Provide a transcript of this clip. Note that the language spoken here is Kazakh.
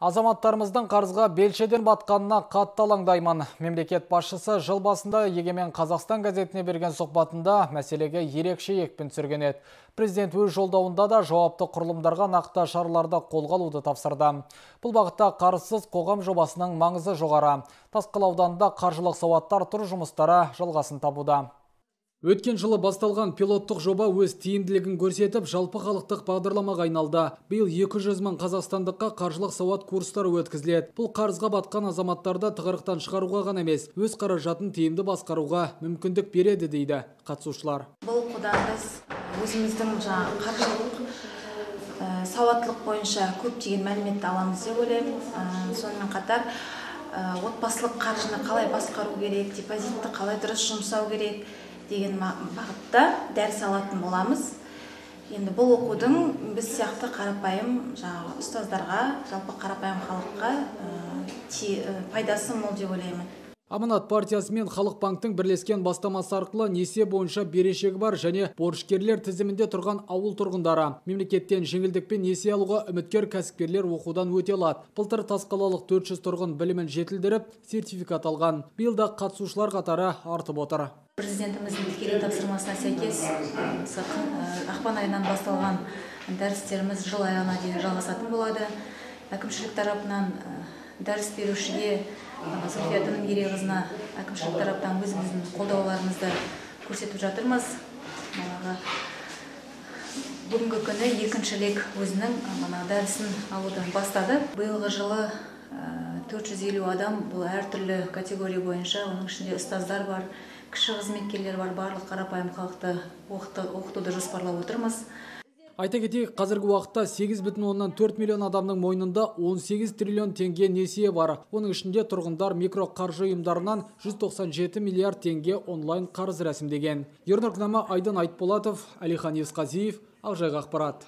Азаматтарымыздың қарызға белшеден батқанына қатты алаңдаймын. Мемлекет басшысы жыл басында Егемен Қазақстан газетіне берген сұхбатында мәселеге ерекше екпін түсірген еді. Президент өз жолдауында да жауапты құрылымдарға нақты шараларды қолға алуды тапсырды. Бұл бағытта қарызсыз қоғам жобасының маңызы жоғары. Тасқала ауданында қаржылық сауатты арттыру жұмыстары жалғасын табуда. Өткен жылы басталған пилоттық жоба өз тиімділігін көрсетіп, жалпы халықтық бағдарламаға айналды. Биыл 200 мың қазақстандыққа қаржылық сауат курстары өткізіледі. Бұл қарызға батқан азаматтарды тығырықтан шығаруға ғана емес, өз қаражатын тиімді басқаруға мүмкіндік береді дейді қатысушылар. Бұл оқудан біз өзіміздің жаңағы қаржылық сауаттылық бойынша көптеген мәліметті аламыз деп ойлаймын. Сонымен қатар отбасылық қаржыны қалай басқару керек, депозитті қалай дұрыс жұмсау керек деген бағытта дәріс алатын боламыз. Енді бұл оқудың біз сияқты қарапайым жаңағы ұстаздарға, жалпы қарапайым халыққа пайдасы мол деп ойлаймын. Аманат партиясы мен Халық банктің бірлескен бастамасы арқылы несие бойынша берешегі бар және борышкерлер тізімінде тұрған ауыл тұрғындары мемлекеттен жеңілдікпен несие алуға үміткер кәсіпкерлер оқудан өте алады. Былтыр Тасқалалық 400 тұрғын білімін жетілдіріп, сертификат алған. Биыл да қатысушылар қатары артып отыр. Президентіміздің тікелей тапсырмасына сәйкес ақпан айынан басталған дәрістеріміз жыл аяғына дейін жалғасатын болады. Әкімшілік тарапынан дәріс берушіге Зульфия Тынымгерейқызына әкімшілік тараптан өзіміздің қолдауларымызды көрсетіп жатырмыз. Бүгінгі күні екінші лек өзінің дәрісін алудан бастады. Биылғы жылы 450 адам, бұл әртүрлі категория бойынша, оның ішінде ұстаздар бар, кіші қызметкерлер бар, барлық қарапайым халықты оқытуды жоспарлап отырмыз. Айта кетейік, қазіргі уақытта 8,4 миллион адамның мойнында 18 триллион теңге несие бар. Оның ішінде тұрғындар микроқаржы ұйымдарынан 197 миллиард теңге онлайн қарыз рәсімдеген. Ернұр Кінама, Айдын Айтболатов, Әлихан Есқазиев, Ақжайық ақпарат.